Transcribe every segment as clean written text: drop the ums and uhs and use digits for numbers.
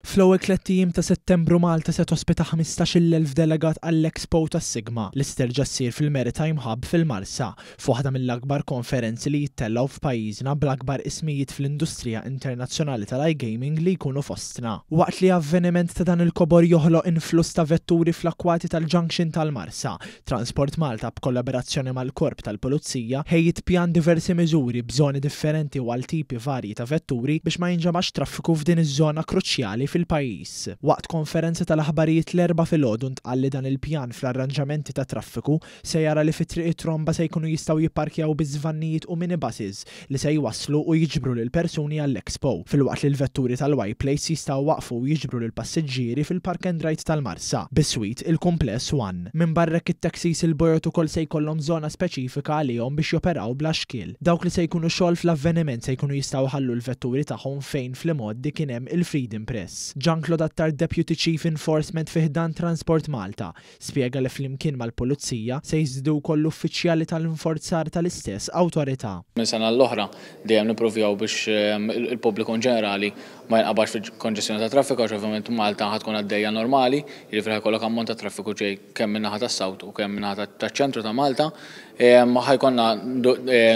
Fl-ewwel tlett ijiem ta' Settembru Malta se tospita 15,000 delegat għall-Expo tas-Sigma li se terġa' ssir fil-Maritime Hub fil-Marsa, f'waħda mill-akbar konferenzi li jittellgħu f'pajjiżna bl-akbar ismijiet fl-industrija internazzjonali tal-iGaming li jkunu fostna. Waqt li avveniment ta' dan il-kobor joħloq influss ta' vetturi fl-akkwati tal-Junction tal-Marsa, Transport Malta b'kollaborazzjoni mal-Korp tal-Pulizija ħejjiet pjan diversi miżuri b'żoni differenti u għal tipi varji ta' vetturi biex ma jinġamax traffiku f'din iż-żona kruċjali fil-pajjiż. Waqt konferenza tal-aħbarijiet l-Erbgħa filgħodu ntqal li dan il-pjan fl-arranġamenti tat-traffiku se jara li fi Triq it-Tromba se jkunu jistgħu jipparkjaw biss vannijiet u minibuses li se jwasslu u jiġbru lill-persuni għall-Expo, filwaqt li l-vetturi tal-Y-Plates jistgħu jwaqqfu u jiġbru lill-passiġġieri fil-Park and Ride tal-Marsa, biswit il-Kumpless One. Minbarra hekk it-taxis il-bojod ukoll se jkollhom żona speċifika għalihom biex joperaw bla xkiel. Dawk li se jkunu xogħol fl-avveniment se jkunu jistgħu jħallu l-vetturi tagħhom fejn fl-imgħoddi kien hemm il-Freedom Press. Jean Claude Attard Deputy Chief Enforcement fi ħdan Transport Malta Spjega li flimkien mal-Pulizija se jiżdiedu wkoll l-uffiċjali tal-inforzar tal-istess awtorità. Minn sena għall-oħra dejjem nippruvjaw biex il-pubbliku in ġenerali ma jinqabadx fi konġestjoni ta' traffiku għax ovvjament Malta ħa tkun għaddejja normali, jiġifieri ħa jkollok ammont ta' traffiku ġej kemm min-naħa tas-South u kemm min-naħa taċ-ċentru ta' Malta. Ħa jkollna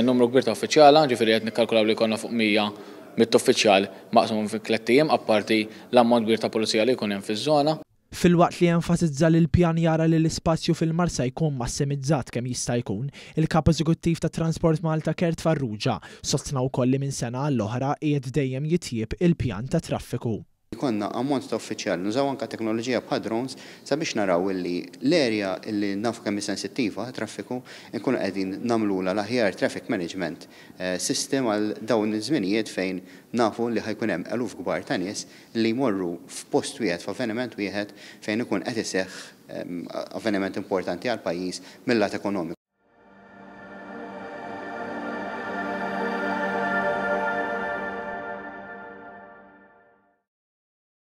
numru kbir ta' uffiċjala, jiġifieri qed nikkalkulaw li jkollna fuq 100 mitt uffiċjal maqsumin fi tlett ijiem apparti l-ammont kbir ta' pulizija li jkun hemm fiż-żona. Filwaqt li enfasizza li l-pjan jara li l-ispazju fil-Marsa jkun massimizzat kemm jista' jkun, il-Kap Eżekuttiv ta' Transport Malta Kurt Farrugia sostna wkoll li minn sena għall-oħra qiegħed dejjem jitjieb il-pjan tat-traffiku. Jkollna ammont ta' uffiċjali, nużaw anke teknoloġija bħal drones sabiex naraw illi l-area illi nafu kemm hi sensittiva għat-traffiku nkunu qegħdin nagħmlulha l-aħjar traffic management system għal dawn iż-żminijiet fejn nafu li ħa jkun hemm eluf kbar ta' nies li jmorru f'post wieħed, f'avveniment wieħed fejn ikun qed iseħħ avveniment importanti għall-pajjiż mil-lat ekonomiku.